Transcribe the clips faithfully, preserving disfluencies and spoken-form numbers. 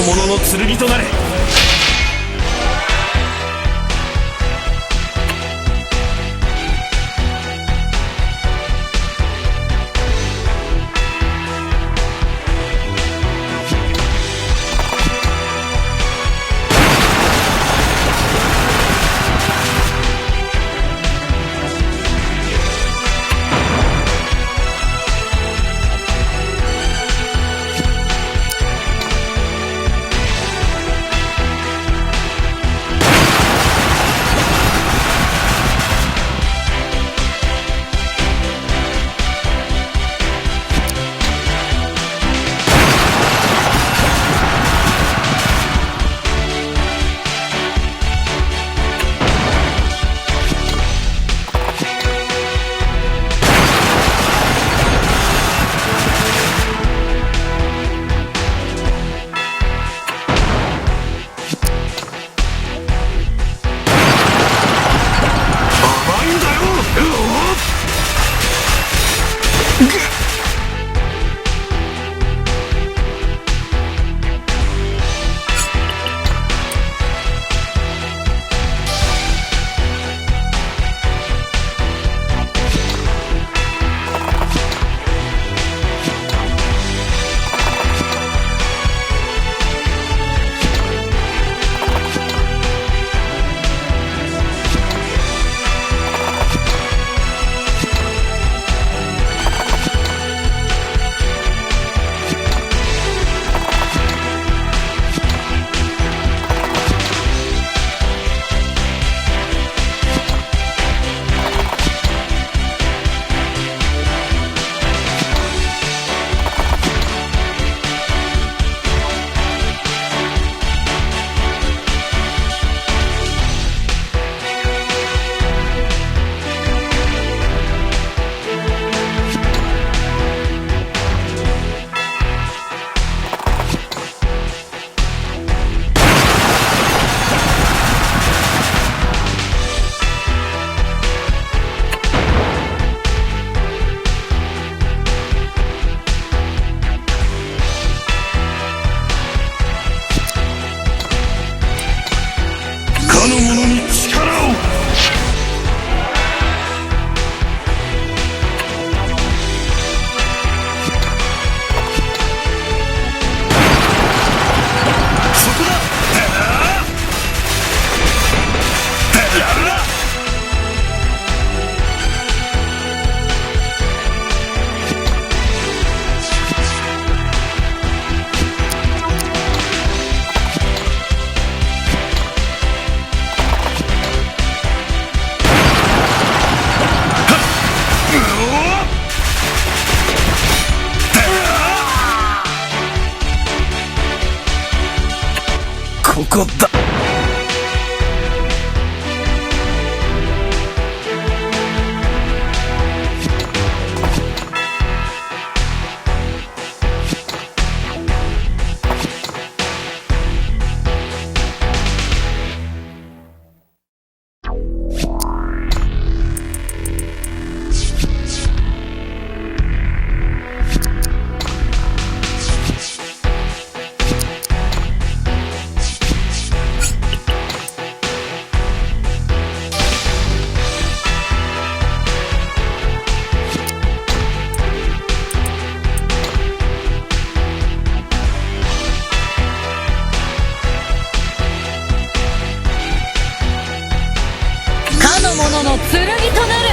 者の剣となれ。甘いんだよ。かの者に力を。そこだ。ここだ。かの者の剣となる。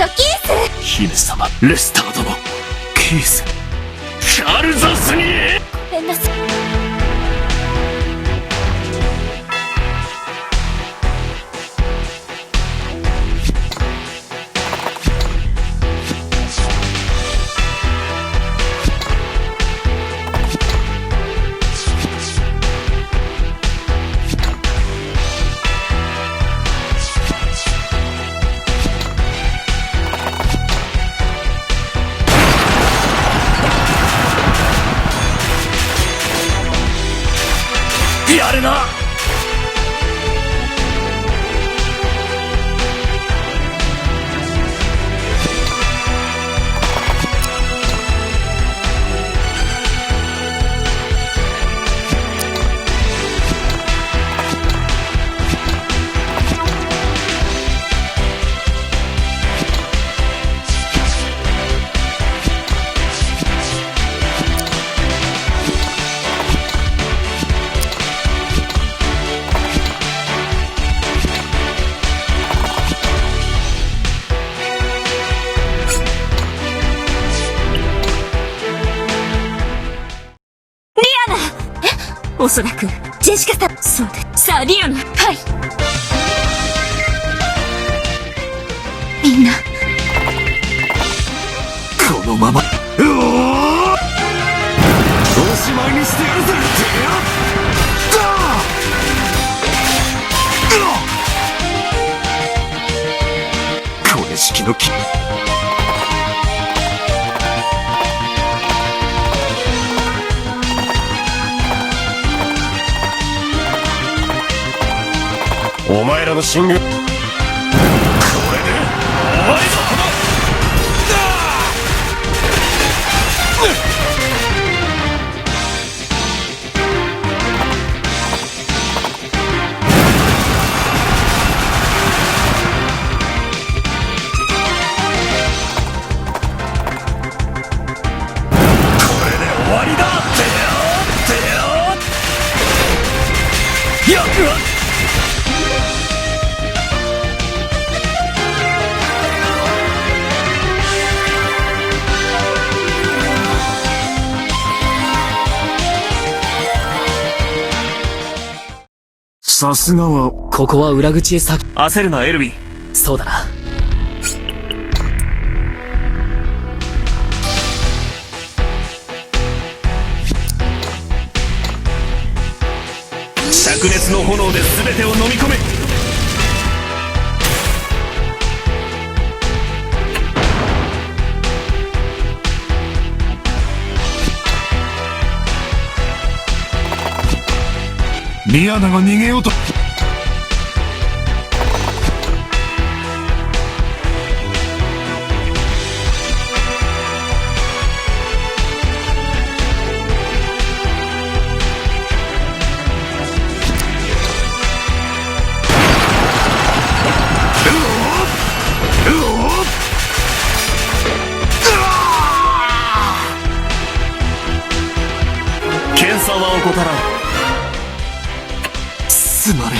と、キース！ 姫様、レスター殿。 キース。 チャルザスに！ ごめんなさい。 やるな！ リアナ！え？おそらく、ジェシカさん。そうだ。さあ、リアナ。はい。みんな。このまま、うおー！おしまいにしてやるぜ、てやったー！うおっ！ これしきのき、お前らの進軍、これで終わりだ！ これで終わりだ！てよ！てよ！よくわ さすがは。ここは裏口へさ。焦るな、エルヴィン。そうだな。 灼熱の炎で全てを飲み込め。 リアナが逃げようと。 謙遜は怠らん。すま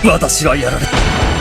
私はやられた。